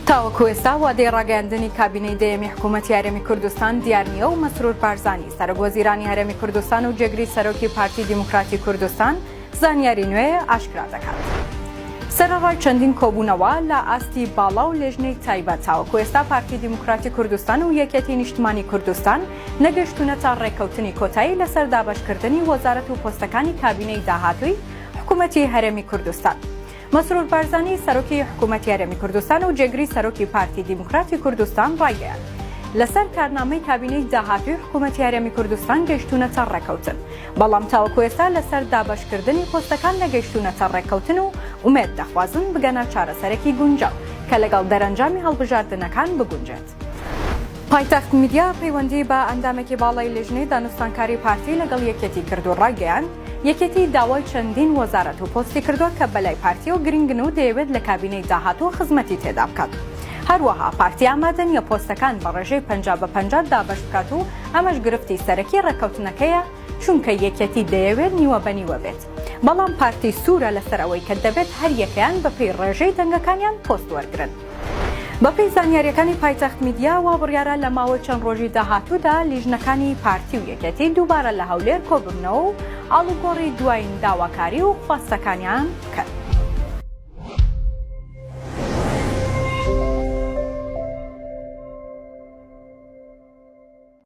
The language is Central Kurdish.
تاوەکو ئێستا وادەی ڕاگەیاندنی کابینەی دەیەمی حکوومەتی هەرێمی کوردستان دیار نییە و مەسرور بارزانی، سەرۆکوەزیرانی هەرێمی کوردستان و جێگری سەرۆکی پارتی دیموکراتی کوردستان زانیاری نوێ ئاشکرا دەکات. سەرەڕای چەندین کۆبوونەوە لە ئاستی باڵا و لێژنەی تایبەت تاوەکو ئێستا پارتی دیموکراتی کوردستان و یەکێتی نیشتمانی کوردستان نەگەیشتوونەتە ڕێککەوتنی کۆتایی لەسەر دابەشکردنی وەزارەت و پۆستەکانی کابینەی داهاتووی حکوومەتی هەرێمی کوردستان. مەسرور بارزانی سەرۆکی حکوومەتی هەرێمی کوردستان و جێگری سەرۆکی پارتی دیموکراتی کوردستان ڕایگەیاند، لەسەر کارنامەی کابینەی داهاتووی حکوومەتی هەرێمی کوردستان گەیشتوونەتە ڕێککەوتن، بەڵام تاوەکو ئێستا لەسەر دابەشکردنی پۆستەکان نەگەیشتوونەتە ڕێککەوتن و ئومێد دەخوازن بگەنە چارەسەرێکی گونجاو کە لەگەڵ دەرەنجامی هەڵبژاردنەکان بگونجێت. پایتەخت میدیا پەیوەندی بە ئەندامێکی باڵای لیژنەی دانوستانکاری پارتی لەگەڵ یەکێتی کرد و ڕایگەیاند، یەکێتی داوای چەندین وەزارەت و پۆستی کردووە کە بەلای پارتیەوە گرنگن و دەیەوێت لە کابینەی داهاتوو خزمەتی تێدا بکات. هەروەها پارتی ئامادە نییە پۆستەکان بە ڕێژەی 50 بە 50 دابەش بکات و ئەمەش گرفتی سەرەکی ڕێککەوتنەکەیە چونکە یەکێتی دەیەوێت نیوە بە نیوە بێت بەڵام پارتی سوورە لەسەر ئەوەی کە دەبێت هەریەکەیان بەپێی ڕێژەی دەنگەکانیان پۆست وەرگرن. بەپێی زانیارییەکانی پایتەخت میدیا، وا بڕیارە لە ماوەی چەند ڕۆژی داهاتوودا لیژنەکانی پارتی و یەکێتی دووبارە لە هەولێر کۆببنەوە و ئاڵوگۆڕی دوایین داواکاری و خواستەکانیان بکەن.